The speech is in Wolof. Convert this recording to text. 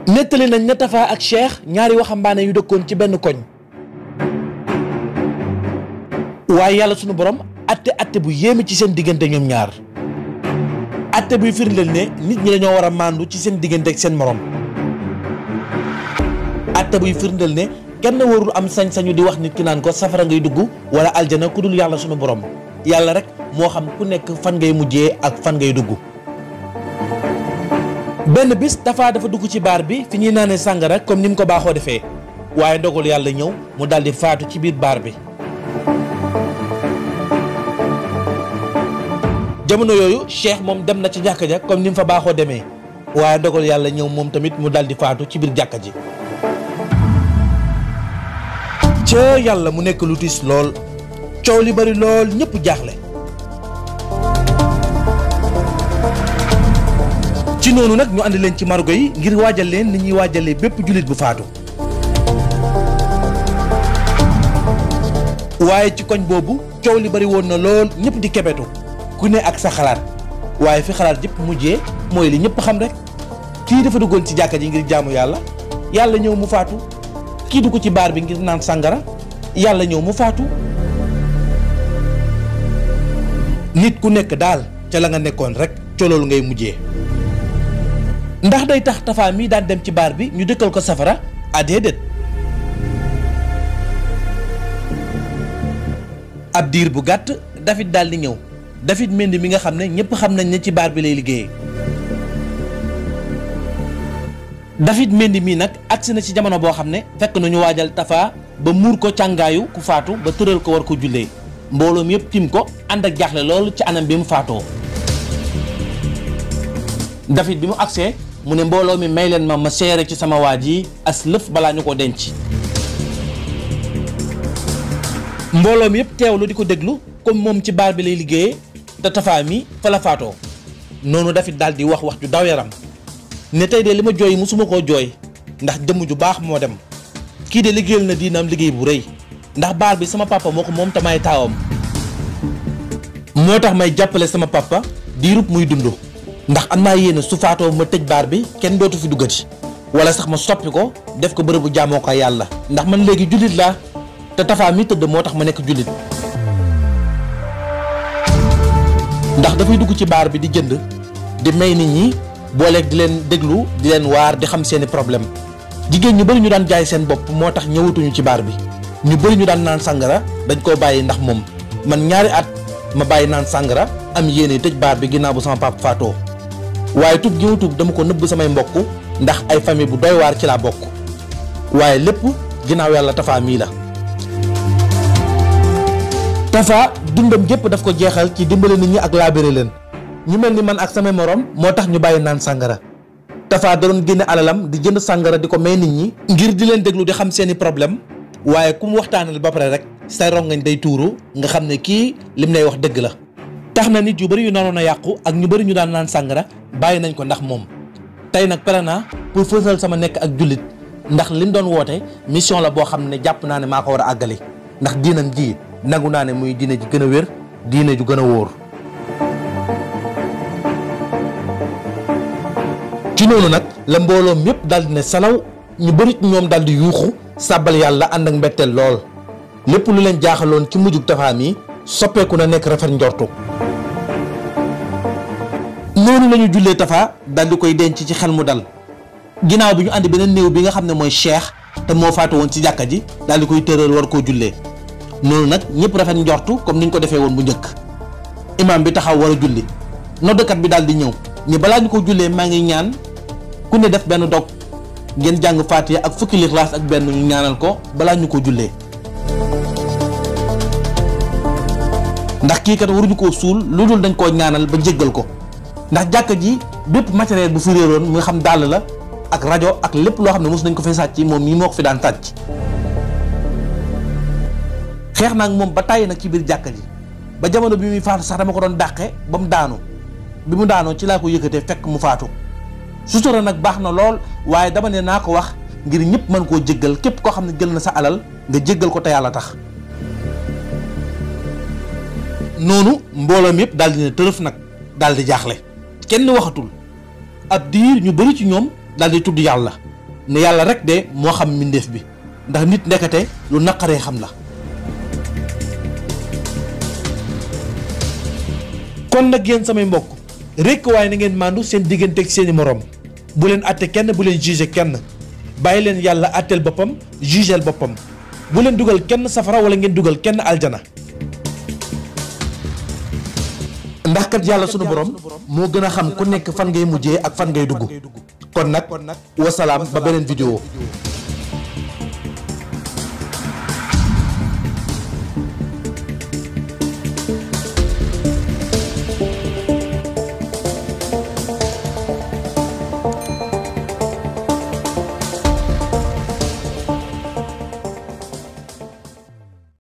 nettali nañ ne Tafa ak Cheikh ñaari waxambaane yu dëkkoon ci benn koñ waaye yàlla sunu borom atte bu yéeme ci seen diggante ñoom ñaar atte buy firndeel ne nit ñi dañoo war a maandu ci seen diggante ak seen morom atte buy firndeel ne kenn warul am sañ-sañu di wax nit ki naan ko safara ngay dugg wala aljana ku dul yàlla sunu borom yàlla rek moo xam ku nekk fan ngay mujjee ak fan ngay dugg. benn bis Tafa dafa dugg ci baar bi fi ñuy naanee sàngara comme ni mu ko baaxoo defee waaye ndogal yàlla ñëw mu daldi faatu ci biir baar bi. jamono yooyu Cheikh moom dem na ci jàkka ja comme ni mu fa baaxoo demee waaye ndogal yàlla ñëw moom tamit mu daldi faatu ci biir jàkka ji. ca yàlla mu nekk lu tiis lool coow li bari lool ñëpp jaaxle. ci noonu nag ñu andi leen ci margo yi ngir waajal leen ni ñuy waajalee bépp jullit bu faatu. waaye ci koñ boobu coow li bari woon na lool ñëpp di kebetu ku ne ak sa xalaat waaye fi xalaat yëpp mujjee mooy li ñëpp xam rek kii dafa duggoon ci jàkka ji ngir jaamu yàlla ñëw mu faatu kii dugg ci baar bi ngir naan sàngara yàlla ñëw mu faatu. nit ku nekk daal ca la nga nekkoon rek ca loolu ngay mujjee. ndax day tax Tafa mi daan dem ci baar bi ñu dëkkal ko safara a déedéet. ab diir bu gàtt David daal di ñëw David Mendy mi nga xam ne ñëpp xam nañ ne ci baar bi lay liggéeyee. David Mendy mii nag agsi na ci jamono boo xam ne fekk nañu waajal Tafa ba muur ko càngaayu ku faatu ba tëral ko war ko jullee mbooloo mi yëpp tim ko ànd ak jaaxle loolu ci anam bi mu faatoo. David bi mu agsee mu ne mbooloo mi may leen ma seere ci sama waa ji as lëf balaa ñu ko denc. mbooloo mi yëpp teewlu di ko déglu comme moom ci baar bi lay liggéeyee te Tafa mi fa la faatoo. noonu David daal di wax ju daw yaram ne tey de li ma jooy musuma koo jooy ndax jëmm ju baax moo dem kii de liggéeyal na diinam liggéey bu rëy ndax baar bi sama papa moo ko moom te may taawam moo tax may jàppale sama papa diirub muy dund. ndax am naa yéene su faatoo ma tëj baar bi kenn dootu fi duggati wala sax ma soppi ko def ko bërëbu jaamoo ko yàlla ndax man léegi jullit laa te Tafa mi tëdd moo tax ma nekk jullit. ndax dafay dugg ci baar bi di jënd di may nit ñi booleeg di leen déglu di leen waar di xam seeni problème jigéen ñu bari ñu daan jaay seen bopp moo tax ñëwatuñu ci baar bi ñu bari ñu daan naan sàngara dañ koo bàyyi ndax moom man ñaari at ma bàyyi naan sàngara am yéene tëj baar bi ginnaaw bu sama papa faatoo. waaye tub gi ma tub dama ko nëbb samay mbokk ndax ay famille bu doy waar ci laa bokk waaye lépp ginnaaw yàlla Tafa mii la. Tafa dundam gépp daf ko jeexal ci dimbale nit ñi ak laabire leen ñu mel ni man ak samay morom moo tax ñu bàyyi naan sàngara. Tafa da doon génne alalam di jënd sàngara di ko may nit ñi ngir di leen déglu di xam seeni problème waaye ku mu waxtaanal ba pare rek say rongañ day tuuru nga xam ne kii lim lay wax dëgg la. tax na nit yu bari yu naroon a yàqu ak ñu bari ñu daan naan sàngara bàyyi nañ ko ndax moom tey nag pare naa pour fësal sama nekk ak jullit ndax lim doon woote mission la boo xam ne jàpp naa ne maa ko war a àggali ndax diinam ji nangu naa ne muy diine ji gën a wér diine ju gën a wóor. ci noonu nag la mbooloom yépp daal di ne salaw ñu bari ñoom daal di yuuxu sàbbal yàlla ànd ak mbetteel lool lépp lu leen jaaxaloon ci mujjug Tafa mi soppeeku na nekk rafet njortu. noonu lañu jullee Tafa daal di koy denc ci xel mu dal ginnaaw bi ñu andi beneen néew bi nga xam ne mooy Cheikh te moo faatu woon ci jàkka ji daal di koy tëral war koo jullee noonu nag ñëpp rafet njortu comme niñ ko defee woon bu njëkk. imaam bi taxaw war a julli noddkat bi daal di ñëw ni balaa ñu ko jullee maa ngi ñaan ku ne def benn dog ngeen jàng Faatiha ak fukki Lixlaas ak benn ñu ñaanal ko balaa ñu ko jullee. ndax kii kat waruñu koo suul lu dul dañ koo ñaanal ba jéggal ko. ndax jàkka ji bépp matériel bu fi réeroon mu nga xam dàll la ak rajo ak lépp loo xam ne mos nañ ko fay sàcc moom mii moo ko fi daan sàcc. xeex naa ak moom ba tàyyi nag ci biir jàkka ji ba jamono bi muy faatu sax dama ko doon dàqe ba mu daanu bi mu daanoo ci laa ko yëkkatee fekk mu faatu. sutura nag baax na lool waaye dama ne naa ko wax ngir ñëpp mën koo jéggal képp koo xam ne jël na sa alal nga jéggal ko te yàlla tax. noonu mbooloom yëpp daal di ne tërëf nag daal di jaaxle kenn waxatul ab diir ñu bari ci ñoom daal di tudd yàlla ne yàlla rek de moo xam mbindeef bi ndax nit ndekete lu naqaree xam la. kon nag yéen samay mbokk rekk waaye na ngeen màndu seen diggante ak seeni moroom bu leen àtte kenn bu leen juger kenn bàyyi leen yàlla àtteel boppam jugeel boppam bu leen dugal kenn safara wala ngeen dugal kenn aljana. ndax kat yàlla sunu borom moo gën a xam ku nekk fan ngay mujjee ak fan ngay dugg kon nag wasalaam ba beneen vidéo.